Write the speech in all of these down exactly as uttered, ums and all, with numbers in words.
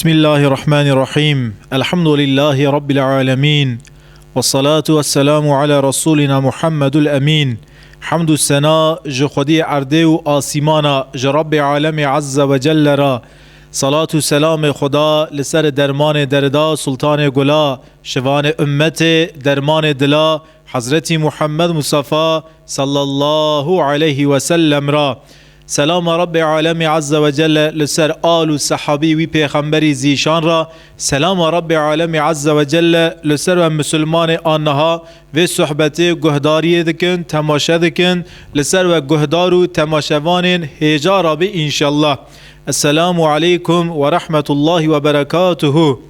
Bismillahirrahmanirrahim. Elhamdülillahi Rabbil alemin. Ve salatu ve selamu ala Resulina Muhammedul Emin. Hamd û sena ji Xwediyê erdê û asîmana, ji Rabbê Alemê Azze ve Celle re. Salat û selamê Xweda li ser dermanê derda, sultanê gula, şivanê ummetê, dermanê dila, Hezretî Muhammed Mustafa sallallahu aleyhi ve sellem re. Selama Rabbê Alemê Azze ve Celle li ser al û sehabî wî pêxemberî zîşan re. Selama Rabbê Alemê Azze ve Celle li ser we misilmanê aniha vê sohbetê guhdariyê dikin, temaşe dikin, li ser we guhdar û temaşevanên hêja re bî înşallah. Esselamu aleykum ve rahmetullahi ve berekatuhu.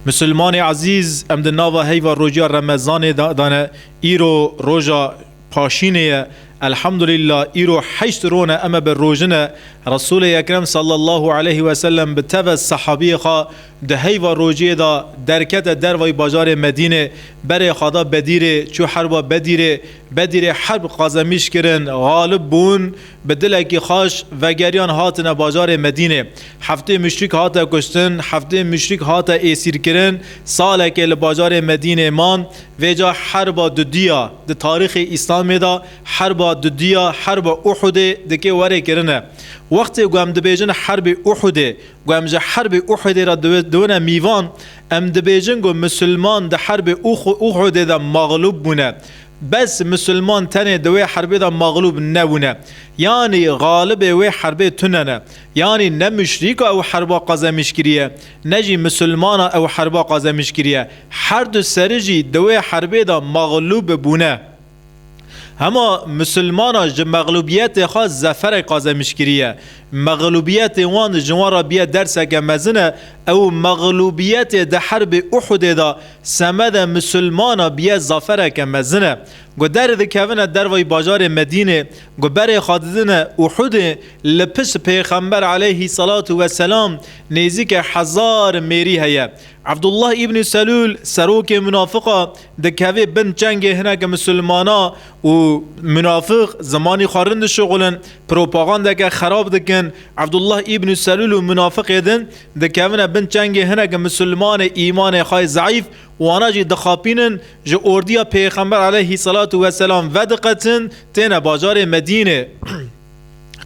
Misilmanê ezîz, em di nava heyva rojiya Remezanê de, de ne. Îro roja paşînê ye. Elhamdülillah, îro heşt ro ne, em ê bi rojine. Resulê Ekrem sallallahu aleyhi ve sellem bi teve sehabiyê xwe di heyva rojiyê de derkete dervayî bajarê Medînê, berê xwe da Bedîrê, çû herba Bedîrê. Bedîrê herb qazemîş kirin, xalib bûn, bi dilekî xweş vegeriyan hatine bajarê Medînê. Heftê muşrîk hate kuştin, heftê muşrîk hate êsîrkirin, salekê li bajarê Medînê man. Vêca herba dudiya di tarîxê Îslamê de, herba dudiya, herba Uhudê dikê werê kirine. Wextê ku em dibêjin herbê Uhudê, ku em ji herbê Uhudê re diwi-, diwine mîvan, em dibêjin ku misilman di herbê Uhu-, Uhudê de mexlûb bûne. Bes misilman tenê di wê herbê de mexlûb nebûne. Yanî xalibê wê herbê tune ne. Yanî ne muşrîka ew herba qazemîş kiriye, ne jî misilmana ew herba qazemîş kiriye. Her du seri jî di wê herbê de mexlûb bûne. Hema misilmana ji mexlûbiyetê xwe zeferek qazemîş kiriye. Mexlûbiyetê wan ji wan re biye derseke mezin e. Ew mexlûbiyetê di herbê Uhudê de semede misilmana biye zafereke mezin e. Ku derdikevine dervayî bajarê Medînê, ku berê xwe didine Uhudê, li pişt Pêxember aleyhî salatu ve selam nêzîke hezar mêrî heye. Abdullah îbnî Selûl, serokê munafiqa, dikeve bin çengê hineke misilmana û munafiq zimanî xwe rind dişixulin, propagandeke xerab dikin. Abdullah îbnî Selûl û munafiqê din dikevine bin çengê hineke misilmanê îmanê xwe yê zeîf, wana jî dixapînin, ji ordiya Pêxember aleyhî salatu ve selam vediqetin, têne bajarê Medînê.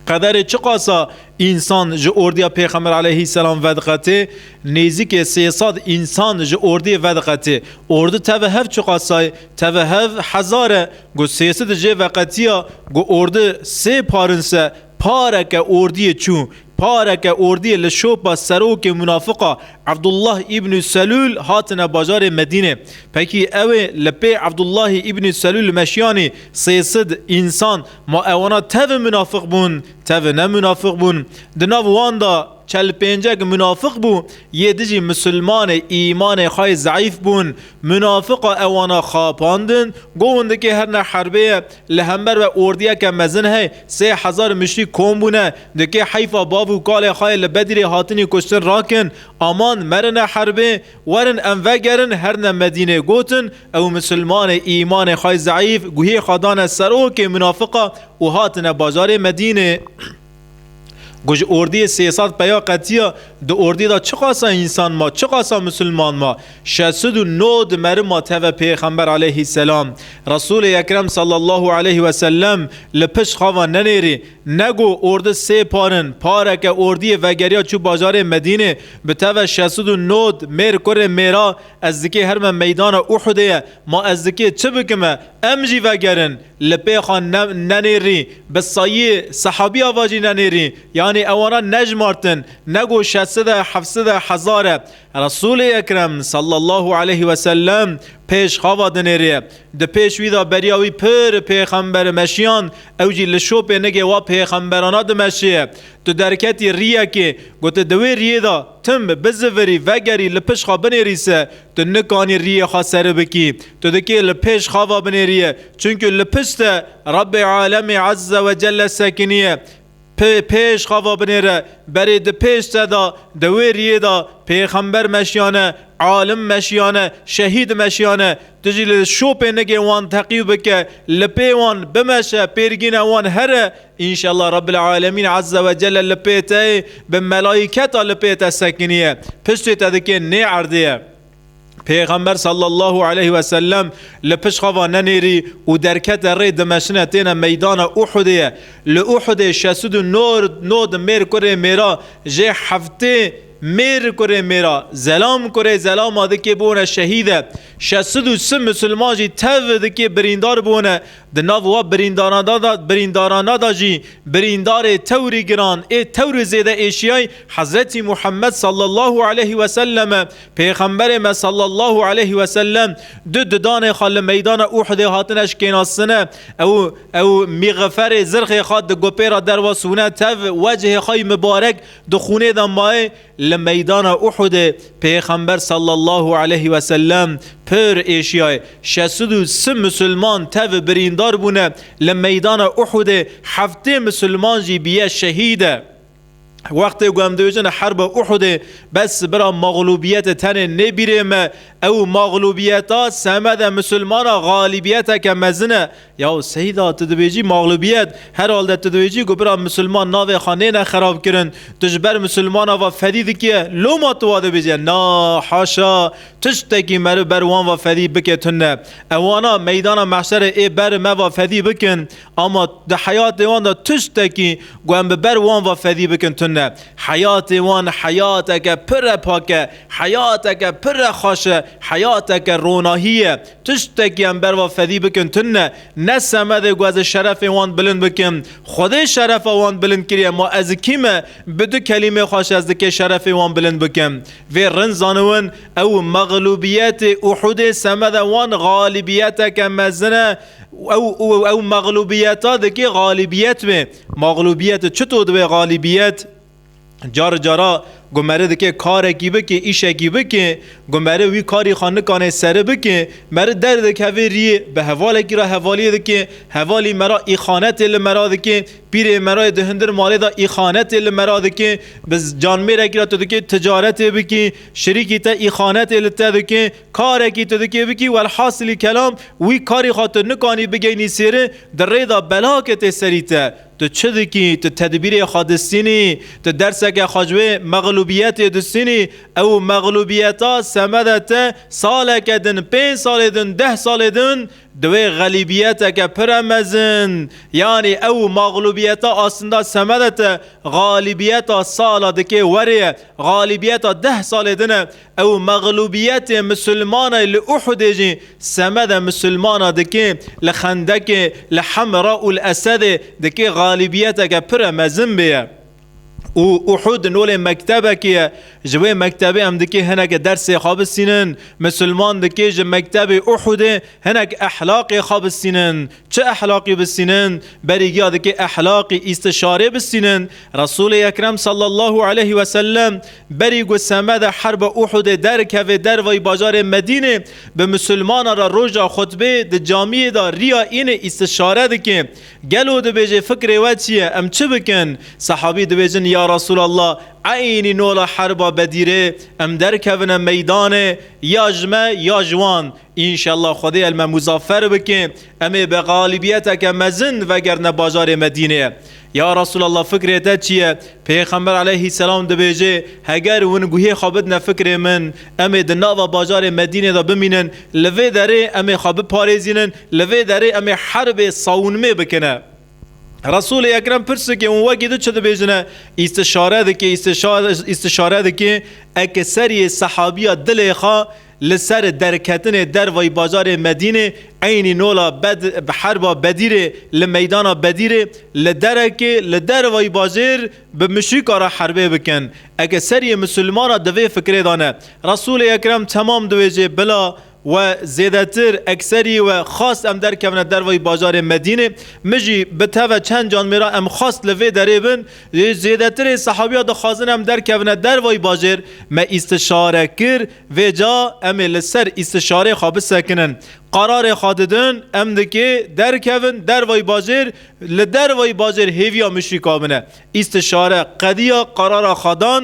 Qederê çiqasa însan ji ordiya Pêxember aleyhî selam vediqetê? Nêzîkê sê sed însan ji ordiyê vediqetê. Ordi teve hev çiqasay? Teve hev hezar e. Ku sê sed jê veqetiya, ku ordi sê parin se, pareke ordiyê çû. Pareke ordiyê li şopa serokê munafiqa Abdullah îbnî Selûl hatine bajarê Medînê. Pekî ew ê li pê Abdullahî îbnî Selûl meşiyanî sê sed însan, ma ewana tevî munafiq bûn, tevî ne munafiq bûn? Di nav wan de çel pêncek munafiq bû, yê di jî misilmanê îmanê xwe yê zeîf bûn. Munafiqa ewana xapandin, got hûn dikê herine herbê ye, li hember we ordiyeke mezin hey, sê hezar muşrîk kom bûne, dikê heyfa bav û kalê xwe yê li Bedirê hatinî kuştin rakin, aman merine herbê, werin em vegerin herine Medînê. Gotin, ew misilmanê îmanê xwe yê zeîf guhê xwe dane serokê munafiqa û hatine bajarê Medînê. Ku ji ordiyê sê sed peya qetiya, di ordiyê de çiqasa însan ma, çiqasa misilman ma? Şeş sed û nod meri ma teve Pêxember aleyhî selam. Resulê Ekrem sallallahu aleyhi ve sellem li pişt xwe ve nenêrî, ne ku ordi sê parin, pareke ordiyê vegeriya çû bajarê Medînê, bi teve şeş sed û nod mêr kurê mêra, ez dikê herime meydana Uhudê ye, ma ez dikê çi bikime? Em jî vegerin. Li pê xwe ne-, nenêrî, bi sayî sehabî ava jî nenêrî. Yanî ewana nejmartin, ne got şeş sed e, heft sed e, hezar e. Resulê Ekrem sallallahu aleyhi ve sellem pêş xwe va dinêrê. Di pêş wî de beriya wî pir pêxember meşiyan, ew jî li şopê nigê wa pêxemberana dimeşê. Tu derketî riyekê, gote di wê riyê de tim bizivirî, vegerî, li pişt xwe binêrî se, tu nikanî riyê xwe serî bikî. Tu dikê li pêş xwe va binêrî ye. Çunku li pişt te Rabbê Alemê Azze ve Celle sekiniye. pê-, pêş xava binêre, berê di pêş te de, di wê riyê de pêxember meşiyane, alim meşiyane, şehîd meşiyane, tu jî li şopê nigê wan teqî bike, li pê wan bimeşe, pêrgîne wan here, înşallah Rabbil Alemîn Azze ve Celle li pê te, bi melaîketa li pê te sekiniye, piştê te dikê nê erdê ye. Pêxember sallallahu aleyhi ve sellem li pişt xwe va nenêrî û derkete rê dimeşine têne meydana Uhudê ye. Li Uhudê şeş sed û nod mêr kurê mêra jê heftê mêr kurê mêra, zelam kurê zelama dikê bûne şehîde. Şeş sed û si misilman jî tev dikê birîndar bûne. Di nav wa birîndarana da, birîndarana da jî birîndarê tewrî giran, ê tewrî zêde êşiyay Hezretî Muhammed sallallahu aleyhi ve sellem e. Pêxemberê me sallallahu aleyhi ve sellem du didanê xwe li meydana Uhudê hatine şikênasine. Ew, ew mîxeferê zirxê xwe di gopê re derva sûne tev, wecihê xwe yî mibarek di xûnê de maye. Li meydana Uhudê Pêxember sallallahu aleyhi ve sellem pir êşiyayê. Şeş sed û si misilman tev birîndar bûne. Li meydana Uhudê heftê misilman jî biye şehîde. Wextê ku em dibêjin herba Uhudê, bes bira mexlûbiyetê tenê nêbîrê me. Ew mexlûbiyeta semede misilmana xalîbiyeteke mezin e. Ya Seyda, tu dibêjî mexlûbiyet, herhalde tu dibêjî ku bira misilman navê xwe nêne xerab kirin, tu ji ber misilmana ve fedî dikî, loma tu wa dibêje? Na, haşa, tiştekî meriv ber wan ve fedî bike tune. Ewana meydana mehşerê ê ber me ve fedî bikin, ama di heyatê wan de tiştekî ku em bi ber wan ve fedî bikin tune. Heyatê wan heyateke pir e pak e, heyateke pir e xweş e, heyateke ronahî ye. Tiştekî em berva fedî bikin tune. Ne semedê ku ez ê şerefê wan bilind bikim. Xwedê şerefa wan bilind kiriye. Ma ez kî me? Bi du kelîmê xweş ez dikê şerefê wan bilind bikim. Vê rind zaniwin, ew mexlûbiyetê Uhudê semede wan xalîbiyeteke mezin e. Ew, ew, ew mexlûbiyeta dikê xalîbiyet bê. Mexlûbiyet çito dibe xalîbiyet? Car cara ku meri dike karekî bike, îşekî bike, ku meri wî karî xwe nikane seri bike, meri derdikeve riyê, bi hevalekî re hevaliyê dike, hevalî mera îxanetê li mera dike, pîrê mera yê di hundir malê de îxanetê li mera dike, bi canmêrekî re tu dikê ticaretê bikî, şirîkî te îxanetê li te dike, karekî tu dikê bikî, welhasilî kelam wî karî xwe tu nikanî bigeynî sêri, di rê de belake tê serî te. Tu çi dikî? Tu tedbîrê xwe distînî, tu derseke xwe ji wê mexlûbiyetê distînî. Ew mexlûbiyeta semede te saleke din, pênc salê din, deh salê din, di wê xelîbiyeteke pir e mezin. Yanî ew mexlûbiyeta aslında semede te xalîbiyeta sala dikê werê ye, xalîbiyeta deh salê din e. Ew mexlûbiyetê misilmana li Uhudê jî semede misilmana dikê, li Xendekê, li Hemra û li Esedê dikê xalîbiyeteke pir e mezin bê ye. Û Uhud nolê mektebekê ye. Ji wê mektebê em dikê hineke dersê xwe bistînin. Misilman dikê ji mektebê Uhudê hinek ehlaqê xwe bistînin. Çi ehlaqî bistînin? Berî giya dikê ehlaqî îstişarê bistînin. Resûlê Ekrem sallallahu aleyhi ve sellem berî ku semede herba Uhudê derkeve dervayî bajarê Medînê, bi misilmana re roja xutbê di camiyê de riya înê îstişare dike. Gelo dibêje fikrê we çi ye? Em çi bikin? Sehabî dibêjin, ya Resûlallah, eynî nola herba Bedîrê em derkevine meydanê, ya ji me ya ji wan. Înşallah Xwedê el me muzaffer bike, em ê bi xalibiyeteke mezin vegerine bajarê Medînê. Ya Resûlallah, fikrê te çi ye? Pêxember aleyhisselam dibêje, heger hûn guhê xwe bidine fikrê min, em ê di nava bajarê Medînê de bimînin, li vê derê em ê xwe biparêzînin, li vê derê em ê herbê sawunmê bikine. Resûlê Ekrem pirsikê hûn wekî di çi dibêjine? Îstişare dike, îstişare, îstişare dike, eke seriyê sehabiya dilê xwe li ser derketinê dervayî bajarê Medînê, eynî nola Bed-, herba Bedîrê, li meydana Bedîrê, li derekê, li dervayî bajêr bi mişîka re herbê bikin. Eke seriyê misilmana di vê fikrê de ne, Resûlê Ekrem temam dibêje, bila We zêdetir ekserî we xwast em derkevine dervayî bajarê Medînê. Min jî bi teve çend can mêra em xwast li vê derê bin. Zêdetirê sehabiya dixwazin em derkevine dervayî bajêr. Me îstişare kir. Vêca em ê li ser îstişarê xwe bisekinin. Qerarê xwe didin, em dikê derkevin dervayî bajêr, li dervayî bajêr hêviya muşrîka bine. Îstişare qediya qerara xwe dan.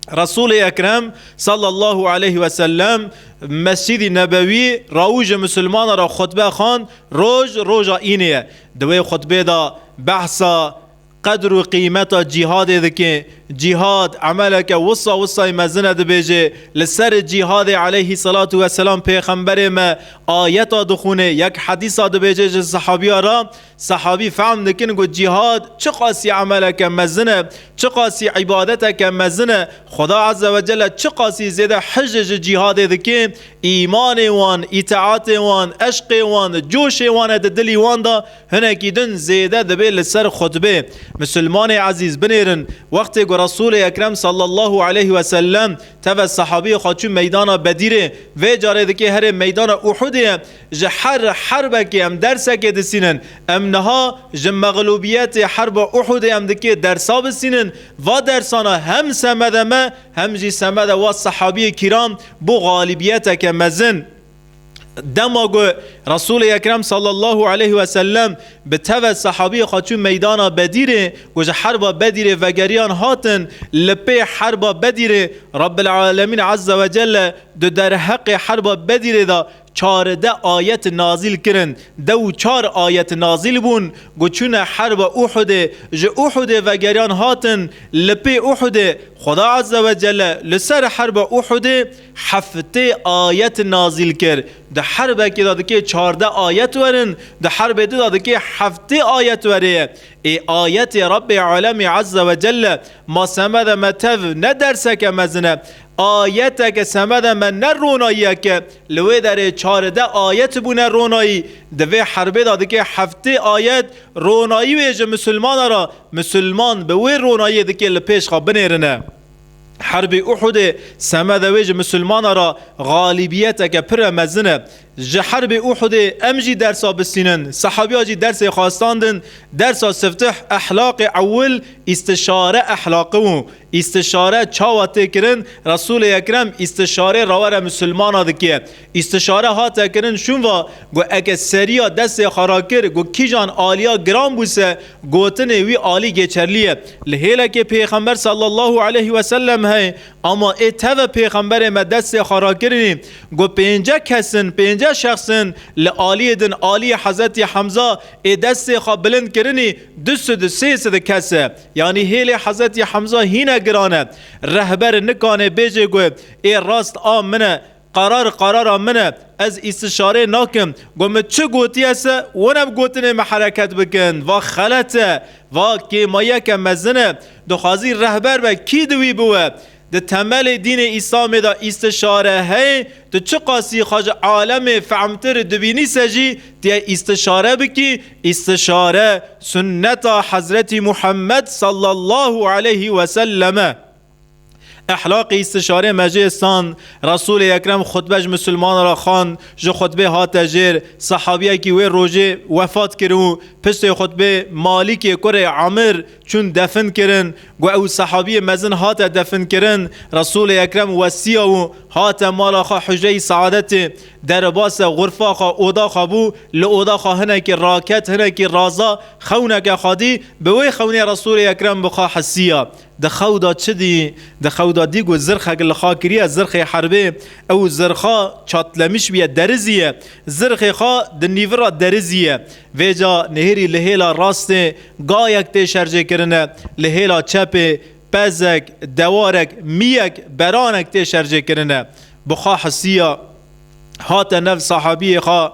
Resûlê Ekrem sallallahu aleyhi ve sellem Mescîdî Nebewî rawû ji misilmana re xutbe xan, roj roja înê ye. Di wê xutbê de behsa qedr û qîmeta cîhadê dike. Cîhad emeleke wisa wisayî mezin e, dibêje. Li ser cîhadê aleyhî salatu vesselam pêxemberê me ayeta dixûne, yek hedîsa dibêje ji sehabiya re. Sehabî fehm dikin ku cîhad çiqasî emeleke mezin e, çiqasî îbadeteke mezin e. Xuda Azze ve Celle çiqasî zêde hije ji cîhadê dike, îmanê wan, îtaatê wan, eşqê wan, coşê wan e di dilî wan de, hinekî din zêde dibe li ser xutbê. Misilmanê ezîz, binêrin, wextê ku Resûlê Ekrem sallallahu aleyhi ve sellem teve sahabiyê xwe çû meydana Bedîrê, vê carê dikê herê meydana Uhudê ye. Ji her herbekê em dersekê disînin. Em niha ji mexlûbiyetê herba Uhudê em dikê dersa bisînin. Va dersana hem semede me, hem jî semede wa sahabiyê kîram bû xalibiyeteke mezin. Dema ku Resûlê Ekrem sallallahu aleyhi ve sellem bi teve sahabiyê xwe çû meydana Bedîrê, ku ji herba Bedîrê vegeriyan hatin, li pê herba Bedîrê Rabbil Alemîn Azze ve Celle di derheqê herba Bedîrê de çardeh ayet nazîl kirin. Dew û çar ayet nazîl bûn, ku çûne herba Uhudê, ji Uhudê vegeriyan hatin, li pê Uhudê Xuda Azze ve Celle li ser herba Uhudê heftê ayet nazîl kir. Di herbekê de dikê çardeh ayet werin, di herbê din de dikê heftê ayet werê. Ê ayetê Rabbê Alemê Azze ve Celle ma semede me tev ne derseke mezin e. Ayeteke semede me ne ronayiyeke, li wê derê çardeh ayet bûne ronayî, di vê herbê de dikê heftê ayet ronayî wê ji misilmana re, misilman bi wê ronayiyê dikê li pêş xwe binêrine. Herbê Uhudê semede wê ji misilmana re xalibiyeteke pire mezin e. Ji herbê Uhudê em jî dersa bisînin. Sehabiya jî dersê xwe standin. Dersa siftih, ehlaqê ewil, îstişare ehlaqi bû. Îstişare çawa tê kirin? Resûlê Ekrem îstişarê rawere misilmana dike. Îstişare hate kirin şûnva ku eke seriya destê xwe rakir, ku kîjan aliya giran bû se, gotinê wî alî geçerlî ye. Li hêlekê Pêxember sallallahu aleyhi ve sellem heye, ama ê teve Pêxemberê me destê xwe rakirinî, ku pênce kesin, pênce şexsin li aliyê din, aliyê Hezretî Hemza ê destê xwe bilind kirinî, du sed û sê sed kes e. Yanî hêlê Hezretî Hemza hîne giran e. Rehber nikane bêje ku ê rast a min e, qerar qarara min e, ez îstişarê nakim. Got, min çi gotiye se, win ev gotinê min hereket bikin. Va xelet e, va kêmayiyeke mezin e. Dixwazî rehber be, kî di wî biwe? Di temelê dînê Îslamê de îstişare heye, tu çiqasî xwe ji alemê fehmtir dibînî se jî, tu yê îstişare bikî, îstişare sunneta Hezretî Muhammed sallallahu aleyhi ve sellem e. Ehlaqê îstişarê me jê stand, Resûlê Ekrem xutbe ji misilmana re xwend, ji xutbê hate jêr, sehabiyekî wê rojê wefat kiribû, piştê xutbê Malîkê kurê Amir çûn defin kirin, ku ew sehabiyê mezin hate defin kirin, Resûlê Ekrem wesiya û hate mala xwe hujreyî saadetê, derbase xurfa xwe, oda xwe bû, li oda xwe hinekî raket, hinekî raza, xewneke xwe dî, bi wê xewnê Resûlê Ekrem bi xwe hesiya. Di xew de çi dî? Di xew de dî ku zirxek li xwe kiriye, zirxê herbê, ew zirxa çatlemiş bûye, derizî ye. Zirxê xwe di nîvira derizî ye. Vêca nihêrî li hêla rastê gayek tê şerjê kirine, li hêla çepê pezek, dewarek, miyek, beranek tê şerjê kirine. Bi xwe hesiya, hate nev sahabiyê xwe,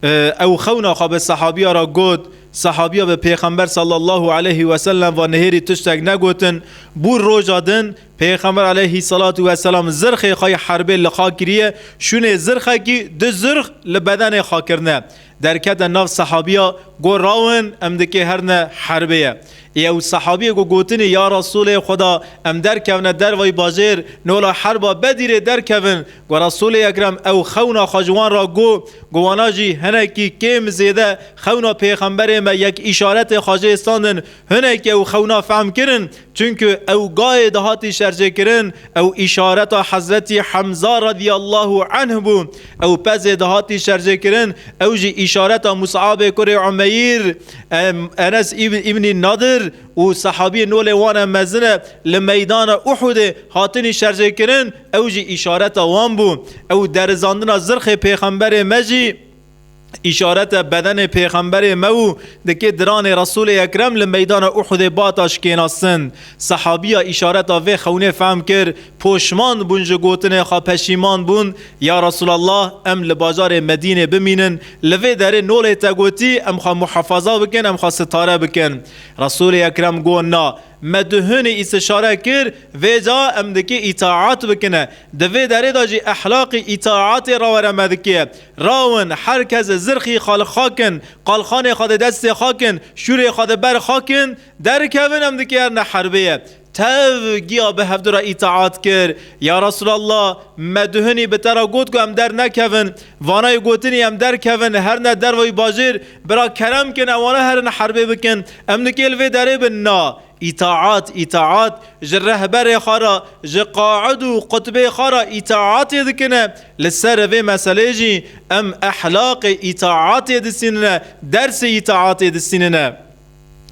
e, ew xewna xwe bi sahabiya re got, sahabiya bi Pêxember sallallahu aleyhi ve sellem ve nihêrî tiştek negotin, bû roja din Pêxember aleyhî selatu weselam zirxê xwe yê herbê li xwe kiriye, şûnê zirxekî du zirx li bedenê xwe kirine. Derkete nav sehabiya, got, "Rawin, em dikê herine herbê ye." Ê ew sehabiyê got, gotinî, "Ya Resûlê Xweda, em derkevine dervayî bajêr, nola herba Bedîrê derkevin." Got, "Resûlê Ekrem, ew xewna xwe ji wan re got, got, wana jî hinekî kêm zêde xewna Pêxemberê me yek îşaretê xwe jê standin, hinekî ew xewna fehm kirin." Çunku ew gayê dihatî şerjêkirin, ew îşareta Hezretî Hemza radiyallahu anh bû. Ew pezê dihatî şerjêkirin, ew jî îşareta Mus'abê kurê Umeyr, em, Enes îb-, îbnî Nadir û sehabiyê nolê wan e mezin e li meydana Uhudê hatinî şerjêkirin, ew jî îşareta wan bû. Ew derizandina zirxê Pêxemberê me jî îşarete bedenê Pêxemberê me û dikê diranê Resûlê Ekrem li meydana Uhudê bata şikênastin. Sehabiya îşareta vê xewnê fehm kir, poşman bûn ji gotinê xwe, peşîman bûn, "Ya Resûlallah, em li bajarê Medînê bimînin, li vê derê nolê te gotî, em xwe muhafaza bikin, em xwe sitare bikin." Resûlê Ekrem got, "Na, me duhunî îstişare kir, vêca em dikê îtaat bikine." Di vê derê de jî ehlaqî îtaatê rawere me dikê. Rawin, her kes zirxî xwe li xwe kin, qalxanê xwe di destê xwe kin, şûrê xwe di ber xwe kin, derkevin, em dikê herine herbê ye. Tev giya bi hevdu re îtaat kir. "Ya Resûlallah, me duhunî bi te re got ku em dernekevin. Vanayê gotinî em derkevin, herine dervayî bajêr, bira kerem kin, ewana herin herbê bikin. Em dikê li vê derê bin." Na. Îtaat, îtaat, ji rehberê xwe re, ji qaid û qutbê xwe re îtaatê dikine. Li ser vê meselê jî em ehlaqê îtaatê distînine, dersê îtaatê distînine.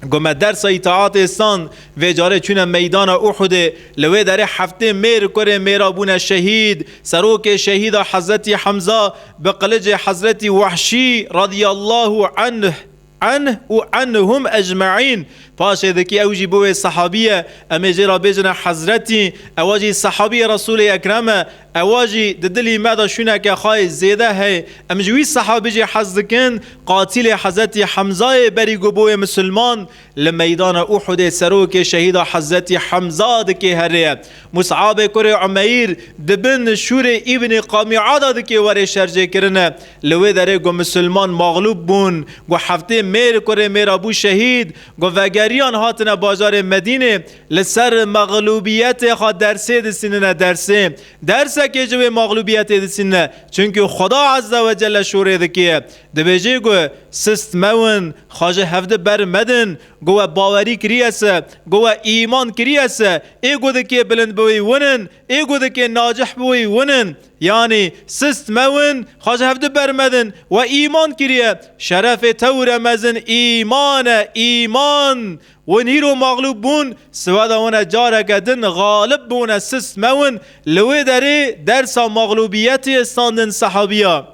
Got, me dersa îtaatê stand, vê carê çûne meydana Uhudê, li wê derê heftê mêr kurê mêra bûne şehîd, serokê şehîda Hezretî Hemza bi qilicê Hezretî Wehşî radiyallahu anh, anh û anhum ecmaîn. Paşê dikî ew jî bû wê sehabî ye. Em ê jê re bêjine Hezretî, ewa jî sehabîyê Resûlê Ekrem e. Ewa jî di dilî me de şûneke xwe yê zêde heye. Em ji wî sehabî jî hez dikin. Qatilê Hezretî Hemzayê berî ku bû wê misilman, li meydana Uhudê serokê şehîda Hezretî Hemza dikê herê ye. Mus'abê kurê Umeyr di bin şûrê Îbnî Qamî'a de dikê werê şerjêkirine. Li wê derê ku misilman maxlûb bûn, ku heftê mêr kurê mêra bû şehîd, ku vegeriyan hatine bajarê Medînê, li ser mexlûbiyetê xwe dersê distînine dersê. Dersekê ji wê mexlûbiyetê distînine. Çunku Xweda Azze ve Celle şûrê dikê. Dibêjê ku sist mewin, xwe ji hevdi ber medin, ku we bawerî kiriye se, ku we îman kiriye se, ê ku dikê bilind bi wî winin, ê ku dikê nacih bi wî winin. Yanî sist mewin, xwe ji hevdi ber medin, we îman kiriye. Şerefê tewre mezin îman e, îman. Win hîro maxlûb bûn, siweda wine careke din xalib bûne, sist mewin. Li wê derê dersa maxlûbiyetê standin sehabiya.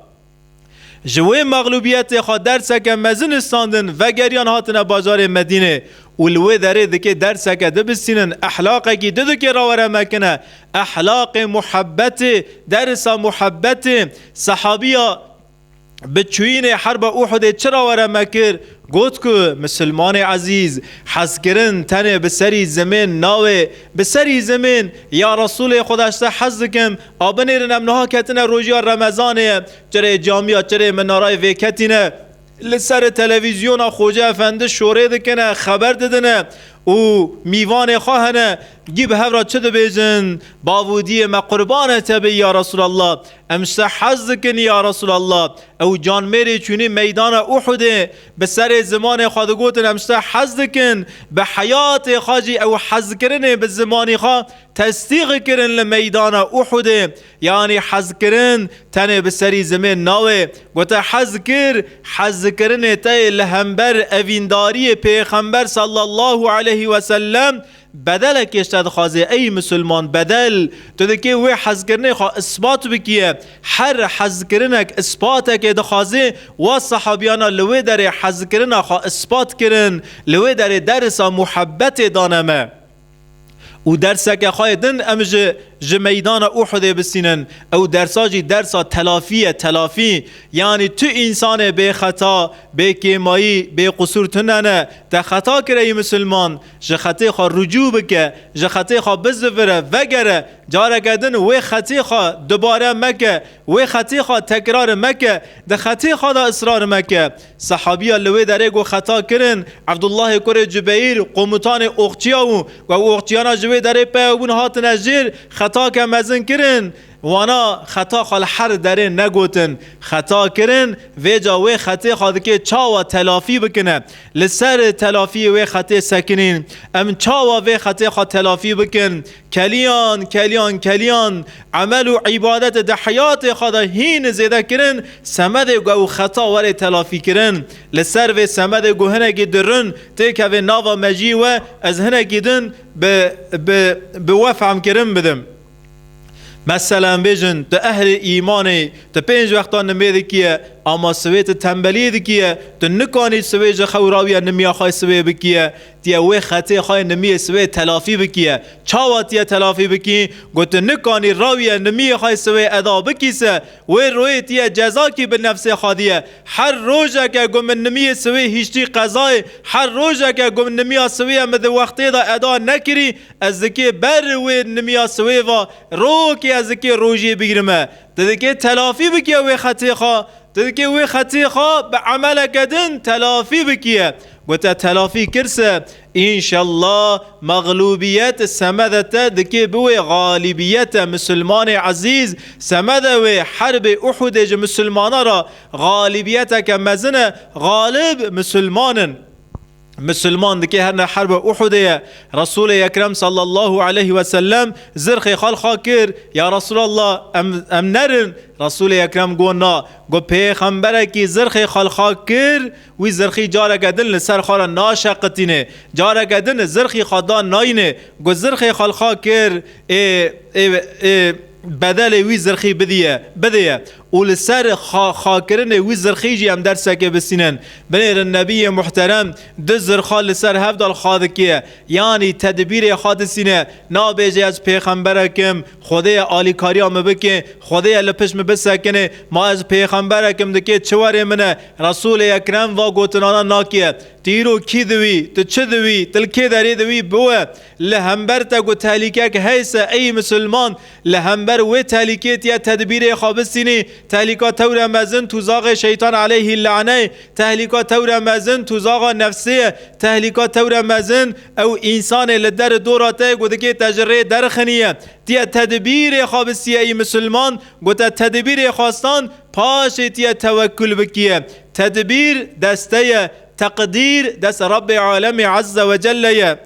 Ji wê mexlûbiyetê xwe derseke mezin standin, vegeriyan hatine bajarê Medînê û li wê derê dikê derseke dibistînin, ehlaqekî di dikê rawere me kine, ehlaqê muhebbetê, dersa muhebbetê. Sehabiya bi çûyînê herba Uhudê çi rawere me kir? Got ku misilmanê ezîz, hezkirin tenê bi serî zimên nawê, bi serî zimên, ya Resûlê Xweda, ji te hez dikim, a binêrin em niha ketine rojiya Remezanê ye, çirê camiya, çirê minarayê vê ketîne, li ser televîzyona Xoce Efendi şorê dikine, xeber didine û mîvanê xwe hene, gî bi hev re çi dibêjin? Bavûdiyê me qurbane te bê ya Resûlallah. Em ji te hez dikin ya Resûlallah. Ew canmêrê çûnî meydana Uhudê, bi serê zimanê xwe digotin, em ji te hez dikin. Bi heyatê xwe jî ew hezkirinê bi zimanî xwe tesdîq kirin li meydana Uhudê. Yanî hezkirin tenê bi serî zimên nawê. Gote hez kir, hezkirinê te yê li hember evîndariyê Pêxember sallallahu aleyhi ve sellem bedelekê ji te dixwaze, ey misilman, bedel. Tu dikê wê hezkirinê xwe ispat bikiye. Her hezkirinek ispatekê dixwaze, wa sehabiyana li wê derê hezkirina xwe ispat kirin, li wê derê dersa muhebbetê dane me. Û derseke xwe yê din em ji ji meydana Uhudê bistînin. Ew dersa jî dersa telafî ye, telafî. Yanî tu însanê bê xeta, bê kêmayî, bê qusûr tune ne. Te xeta kir ey misilman, ji xetê xwe ricû bike, ji xetê xwe bizivire, vegere. Careke din wê xetê xwe dubare meke, wê xetê xwe tekrar meke, di xetê xwe de israr meke. Sehabiya li wê derê ku xeta kirin, Evdullahê kurê Cubeyr, komutanê oxçiya bû, ku ew oxçiyana ji wê derê peye bûn hatine jêr, xetake mezin kirin. Wana xeta xwe li her derê negotin, xeta kirin, vêca wê xetê xwe dikê çawa telafî bikine. Li ser telafiyê wê xetê sekinîn. Em çawa vê xetê xwe telafî bikin? Keliyan, keliyan, keliyan, emel û îbadet di heyatê xwe de hîn zêde kirin, semedê ku ew xeta were telafî kirin. Li ser vê semedê ku hinekî dirin têkeve nava mejiyê we, ez hinekî din bi, bi, bi we fehmkirin bidim. Mesela em bêjin, tu ehlê îmanê, tu pênc wexta nimê dikiye, ama siwê tu tembeliyê dikiye, tu nikanî siwê ji xew rawiye nimiya xwe siwê bikiye, tiye wê xetê xwe nimiyê siwê telafî bikiye. Çawa tiye telafî bikî? Got tu nikanî rawiye nimiyê xwe siwê eda bikî se, wê royê tiye cezakî bi nefsê xwe diye. Her rojeke ku min nimiyê siwê hiştî qezayê, her rojeke ku min nimiya siwê min di wextê de eda nekirî, ez dikê ber wê nimiya siwê va rokê ez dikê rojê bigirime. Tu dikê telafî bikiye wê xetê xwe. Tu dikê wê xetê xwe bi emeleke din telafî bikiye. Gote telafî kirse, înşallah mexlûbiyet semede te dikê biwê xalîbiyete. Misilmanê ezîz, semede wê herbê Uhudê ji misilmana re xalîbiyeteke mezin e, xalib misilman in. Misilman dikê herne herba Uhudê ye. Resulê Ekrem sallallahu aleyhi ve sellem zirxê xwe li xwe kir. Ya Resulallah, em, em nerin? Resulê Ekrem got na. Got pêxemberekî zirxê xwe li xwe kir, wî zirxî careke din li ser xwe re naşeqitînê. Careke din zirxî xwe da nayînê. Got zirxê xwe li xwe kir, ê, ê, ê, bedelê wî zirxî bidiye, bideye. Û li ser xa-, xakirinê wî zirxî jî em derseke bisînin. Binêrin Nebiyê Muhterem du zirxa li ser hev de li xa dike. Yanî tedbîrê xwe disîne. Nabêje ez pêxemberek im, Xwedê ye alîkariya min bike, Xwedê ye li pişt min bisekine. Ma ez pêxemberek im, dike çi werê min e? Resulê Ekrem va gotinana nake. Tu îro kî diwî, tu çi diwî, tu li kê derê diwî biwe. Li hember te ku tehlîkek heyse ey misilman, li hember wê tehlîkê tiye tedbîrê xwe bisînî, tehlîka tewre mezin tuzaxê şeytan aleyhî lane, tehlîka tewre mezin tuzaxa nefsê ye, tehlîka tewre mezin ew însanê li der dora te ku dikê te ji rê derxiniye, tiye tedbîrê xwe bisiye ey misilman, ku te tedbîrê xwestan, paşê tiye tewekkul bikiye. Tedbîr deste ye, teqdîr dest Rabbê Alemê Azze ve Celle ye.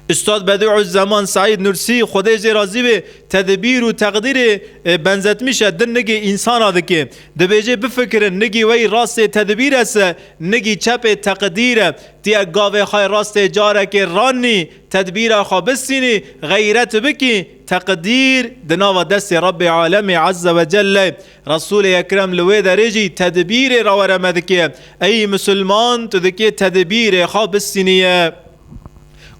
Ustad Bediuzzeman Seîd Nursî, Xwedê jê razî be, tedbîr û teqdîrê, e, benzetmişe di nigê însana dike. Dibêje bifikirin, nigî wey rastê tedbîr e se, nigî çepê teqdîr e. Tiye gavê xwe rastê carekê ranî, tedbîra xwe bisînî, xeyret bikî, teqdîr di nava destê Rabbê Alemê Azze ve Celle. Resulê Ekrem li wê derê jî tedbîrê rawere me dike. Ey misilman, tu dikê tedbîrê xwe bisîniye.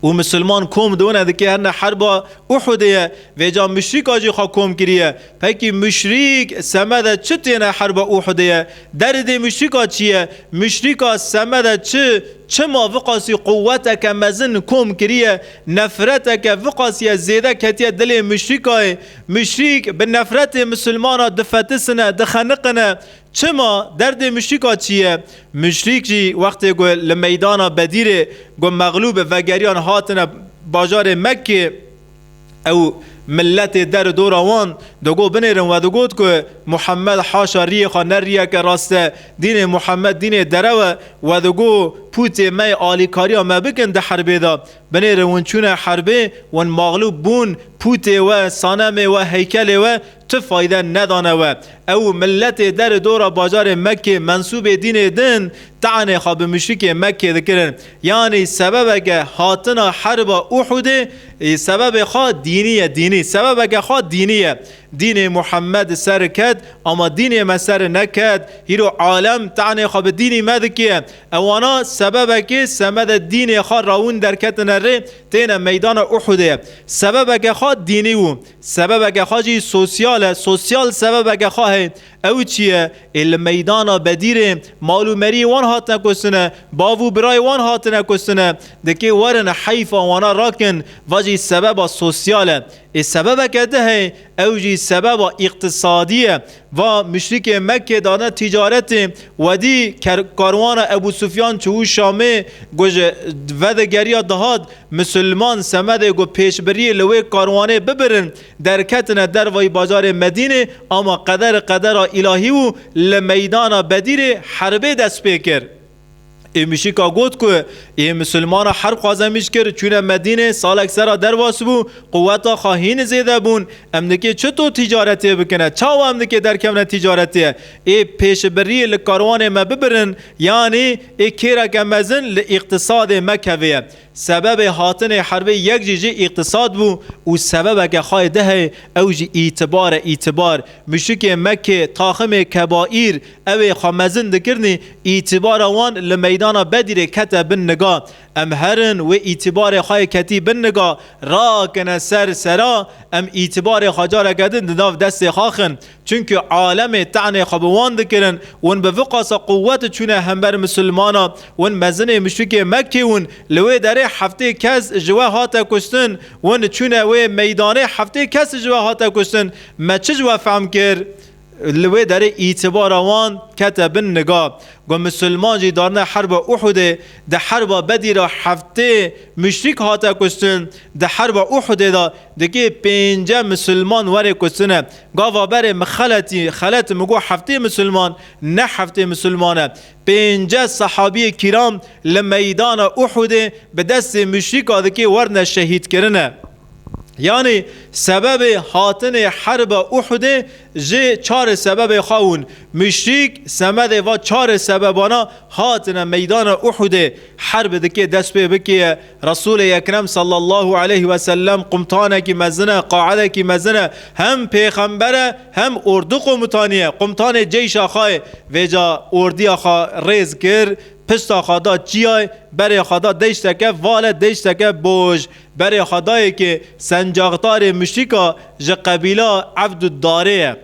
Û misilman kom done dike herne herba Uhudê ye. Vêca muşrîka jî xwe kom kiriye. Pekî muşrîk semede çi têne herba Uhudê ye? Derdê muşrîka çi ye? Muşrîka semede çi, çima viqasî quweteke mezin kom kiriye? Nefreteke viqasî ye zêde ketiye dilê muşrîkayê. Muşrîk bi nefretê misilmana difetisine, dixeniqine. Çima? Derdê muşrîka çi ye? Muşrîk jî wextê ku li meydana Bedîrê ku mexlûb vegeriyan hatine bajarê Mekkê, ew miletê der dora wan digo binêrin, we digot ku Muhammed haşa riyê xwe ne riyeke rast e, dînê Muhammed dînê derew e, we digo pûtê me yê alîkariya me bikin di herbê de. Binêrin hûn çûne herbê, hûn mexlûb bûn, pûtê we, sanemê we, heykelê we tu fayde nedane we. Ew miletê der dora bajarê Mekkê mensûbê dînê din, tanê xwe bi muşrikê Mekkê dikirin. Yanî sebebeke hatina herba Uhudê Ê, sebebê xwe dînî ye, dînî. Sebebeke xwe dînî ye. Dînê Muhammed ser ket, ama dînê me ser neket. Hîro alem te'nê xwe bi dînî me dike. Ewana sebebekê semedê dînê xwe rawûn derketine rê, têne meydana Uhudê. Sebebeke xwe dînî bû. Sebebeke xwe jî sosyal e. Sosyal sebebeke xwe heye. Ew çi ye? Ê li meydana Bedîrê mal û meriyê wan hatine kustine, bav û birayê wan hatine kustine. Dikê werin heyfa wana rakin, va jî sebeba sosyal e. Ê sebebeke di heye, ew jî sebeba îqtisadî ye. Va muşrikê Mekkê dane tîcaretê, wedî ker-, karwana Ebû Sufyan çû Şamê, ku ji vedigeriya dihat, Misilman semedê ku pêşbiriyê li wê karwanê bibirin, derketine dervayî bajarê Medînê, ama qeder qedera îlahî û li meydana Bedîrê herbê dest pê kir. Ê muşrika got ku ê misilmana herb xwazemîş kir, çûne Medînê, salek sera derwas bû, quweta xwe hîn zêde bûn. Em dikê çito tîcaretê bikine? Çawa em dikê derkevine tîcaretê? Ê pêşbiriyê li karwanê me bibirin, yanî ê kêreke mezin li îqtisadê me kevê ye. Sebebê hatinê herbê yek jî ji îqtisad bû û sebebeke xwe yê di heye, ew jî îtibar e, îtibar. Muşrikê Mekkê, taximê kebaîr, ew ê xwe mezin dikirinî, îtibara wan li meydana Bedîrê kete bin niga. Em herin wê îtibarê xwe yê ketî bin niga, rakine ser sera, em îtibarê xwe careke din di nav destê xwe xin. Çunku alemê te'nê xwe bi wan dikirin, win bi vî qasa quwet çûne hember misilmana, win mezinê muşrikê Mekkê win, li wê derê heftê kes ji we hate kuştin, win çûne wê meydanê heftê kes ji we hate kuştin, me çi ji we fehm kir? Li wê derê îtibara wan kete bin niga. Ku misilman jî darine herba Uhudê, di herba Bedî re heftê muşrik hate kuştin, di herba Uhudê de dikê pênce misilman werê kuştine. Gava berê min xeletî, xelet min got heftê misilman, ne heftê misilman e. Pênce sehabiyê kîram li meydana Uhudê bi destê muşrika dikê werne şehîdkirine. Yanî sebebê hatinê herba Uhudê ji çarê sebebê xwe win. Muşrik semedê va çarê sebebana hatine meydana Uhudê. Herb dikê dest pê bikê. Resûlê Ekrem sallallahu aleyhi ve sellem qumtanekî mezin e, qaedekî mezin e. Hem pêxember e, hem ordu komutanî ye. Qumtanê ceyşa xwe ye. Vêca ordiya xwe rêz kir, pişta xwe da çiyayê, berê xwe da deşteke val e, deşteke boj. Berê xwe dayê ki sencaxtarê muşrika ji qebîla Evduddarê ye.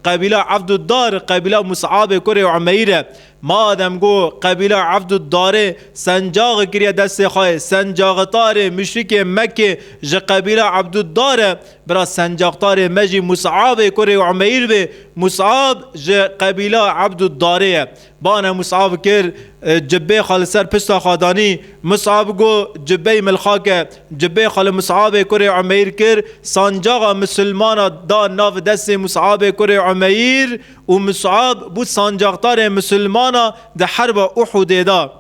Qebîla Evduddar, qebîla Mus'abê kurê Umeyr e. Madem ku qebîla Evduddarê sencaxê kiriye destê xwe, sencaxtarê muşrikê Mekkê ji qebîla Evduddar e, bira sencaxtarê me jî Mus'abê kurê Umeyr bê. Mus'ab ji qebîla Evduddarê ye. Bane Mus'ab kir, e, cibê xwe li ser pişta xwe danî. Mus'ab got, cibeyê min li xak e. Cibê xwe li Mus'abê kurê Umeyr kir, sancaxa misilmana da nav destê Mus'abê kurê Umeyr û Mus'ab bû sancaxtarê misilmana di herba Uhudê de.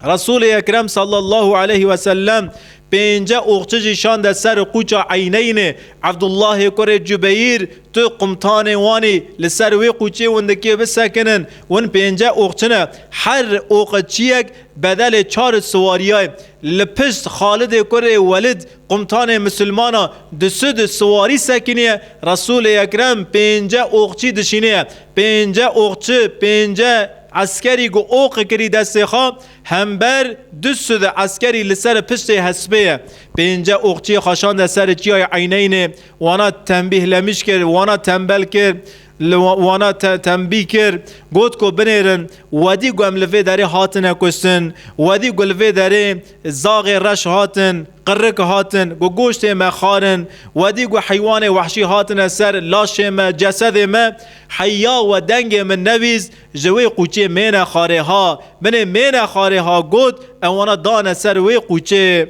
Resûlê Ekrem sallallahu aleyhi ve sellem pênce oxçi jî şande ser qûça Eyneynê. Evdullahê kurê Cubeyr, tu qumtanê wanî, li ser wê qûçê win dikê bisekinin. Win pênce oxçi ne. Her oqçiyek bedelê çar siwariyayê. Li pişt Xalidê kurê Welid, qumtanê misilmana, di sid siwarî sekiniye. Resûlê Ekrem pênce oqçî dişîniye. Pênce oqçi, pênce eskerî ku oq kirî destê xwe, hember du sed eskerî li ser piştê hespê ye. Pênce oqçiyê xwe şande ser çiyayê Eyneynê, wana tembîhlemîş kir, wana tembel kir, li wa-, wana te-, tembî kir, got ku binêrin, wedî ku em li vê derê hatine kuştin, wedî ku li vê derê zaxê reş hatin, qirik hatin, ku goştê me xwarin, wedî ku heywanê wehşî hatine ser laşê me, cesedê me, heya we dengê min nebîst, ji wê qûçê mêne xwarê ha, binê mêne xwarê ha got, ewana dane ser wê qûçê.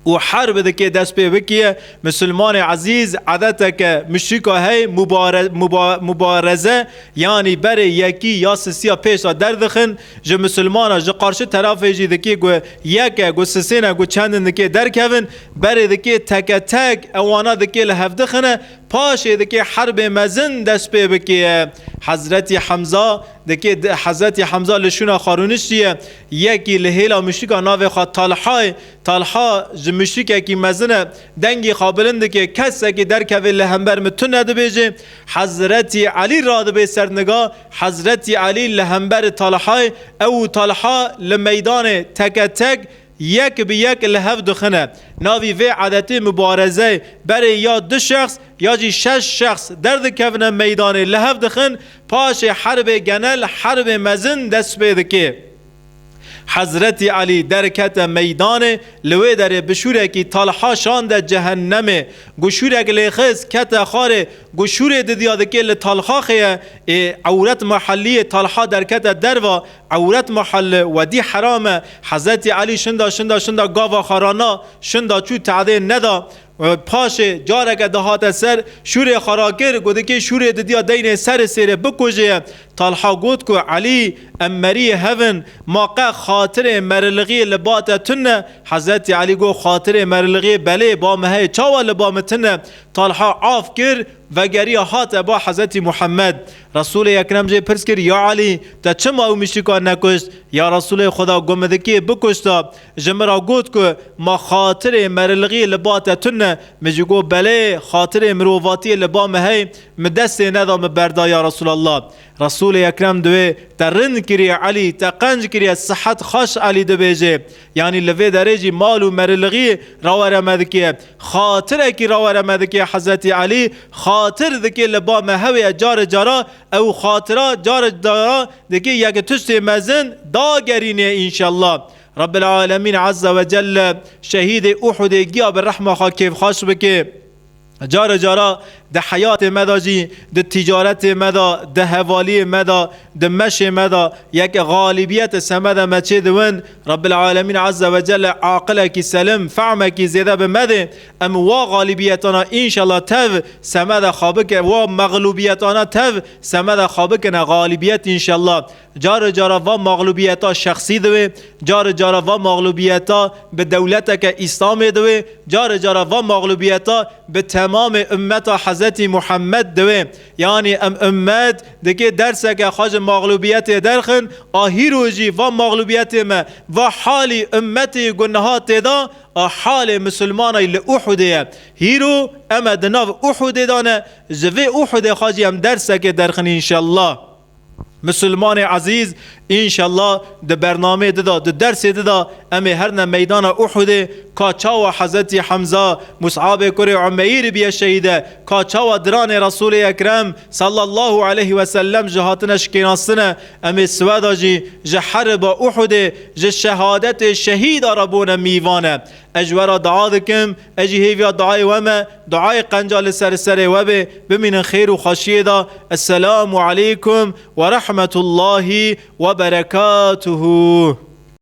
Û herb dikê dest pê bikiye, misilmanê ezîz, edeteke muşrika hey, mubare-, muba-, mubareze, yanî berê yekî ya sisiya pêş de derdixin, ji misilmana, ji qarşî terafê jî dikê ku yek e, ku sisêne, ku çendin dikê derkevin, berê dikê teke tek, ewana dikê li hev dixine, Paşê dike herbê mezin dest pê bike. Hezretî Hemza dike, Hezretî Hemza li şûna xwe rûniştiye. Yekî li hêla muşrika navê xwe Talhayê. Talha ji muşrikekî mezin e. Dengî xwe bilind dike. Kesekî derkeve li hember min tune dibêje. Hezretî Elî radibe ser niga. Hezretî Elî li hember Talhayê. Ew û Talha li meydanê teke tek yek bi yek li hev dixine. Navî vê edetê mubarezeyê berê ya du şexs ya jî şeş şexs derdikevine meydanê, li hev dixin, paşê herbê genel, herbê mezin dest pê dike. Hezretî Elî derkete meydanê, li wê derê bi şûrekî Talha şande cehennemê. Ku şûrek lê xist, kete xwarê, ku şûrê didiya dike li Talha xeye, ê ewret mahelliyê Talha derkete derva, ewret mahelle, wedî heram e. Hezretî Elî şinda, şinda, şinda gava xwe rana, şinda çû tehdê neda. Paşê careke dihate ser, şûrê xwe rakir, ku dike şûrê didiya deynê serê sêrê bikujê ye. Talha got ku Elî, em meriyê hev in, ma qe xatirê merilixiyê li ba te tune? Hezretî Elî got, xatirê merilixiyê belê, ba me heye, çawa li ba min tune? Talha af kir, vegeriya hate ba Hezretî Muhammed. Resûlê Ekrem jê pirs kir, ya Elî, te çima ew muşrika nekuşt? Ya Resûlê Xweda, got, min dikê bikuşta, ji min re got ku ma xatirê merilixiyê li ba te tune? Min jî got, belê, xatirê mirovatiyê li ba min heye, min destê neda, min berda, ya Resûlallah. Resûlê Ekrem diwê te rind kiriye Elî, te qenc kiriye, sihet xweş Elî dibêje. Yanî li vê derê jî mal û merilixî rawere me dike. Xatirekî rawere me dike Hezretî Elî, xatir dike li ba me hewê ye, carê cara ew xatira carê cara dike yek tiştê mezin dagerîne înşallah. Rabbil Alemîn Azze ve Celle şehîdê Uhudê giya bi rehma xwe kêfxweş bike. Cara cara di heyatê me de jî, di ticaretê me de, di hevaliyê me de, di meşê me de yek xalibiyet semede me çê diwin. Rabbil Alemîn Azze ve Celle aqilekî selim, fehmekî zêde bi me de, em wa xalibiyetana înşallah tev semede xwe bike, wa mexlubiyetana tev semede xwe bikine xalibiyet înşallah. Carê cara va mexlubiyeta şexsî diwê, carê cara va mexlubiyeta bi dewleteke Îslamê diwê, carê cara va mexlubiyeta bi temamê ummeta Hezretî Muhammed diwê. Yanî em ummet dikê derseke xwe ji mexlubiyetê derxin, a hîro jî va mexlubiyetê me, va halî ummetê ku niha tê de, a halê misilmanay li Uhudê ye. Hîro em e di nav Uhudê de ne, ji vê Uhudê xwe jî em dersekê derxin înşallah. Misilmanê ezîz, înşallah di bernameyê di de, di dersê di de em ê herne meydana Uhudê, ka çawa Hezretî Hemza, Mus'abê kurê Umeyr biye şehîde, ka çawa diranê Resûlê Ekrem sallallahu aleyhi ve sellem ji hatine şikênastine, em ê siweda jî ji heriba Uhudê, ji şehadetê şehîda re bûne mîvane. Ez ji we re dua dikim, ez jî hêviya duayê we me, duayê qenca li ser serê we bê, bimînin xêr û xweşiyê de. Esselamu aleykum ve rahmetullahi ve berekatuhu.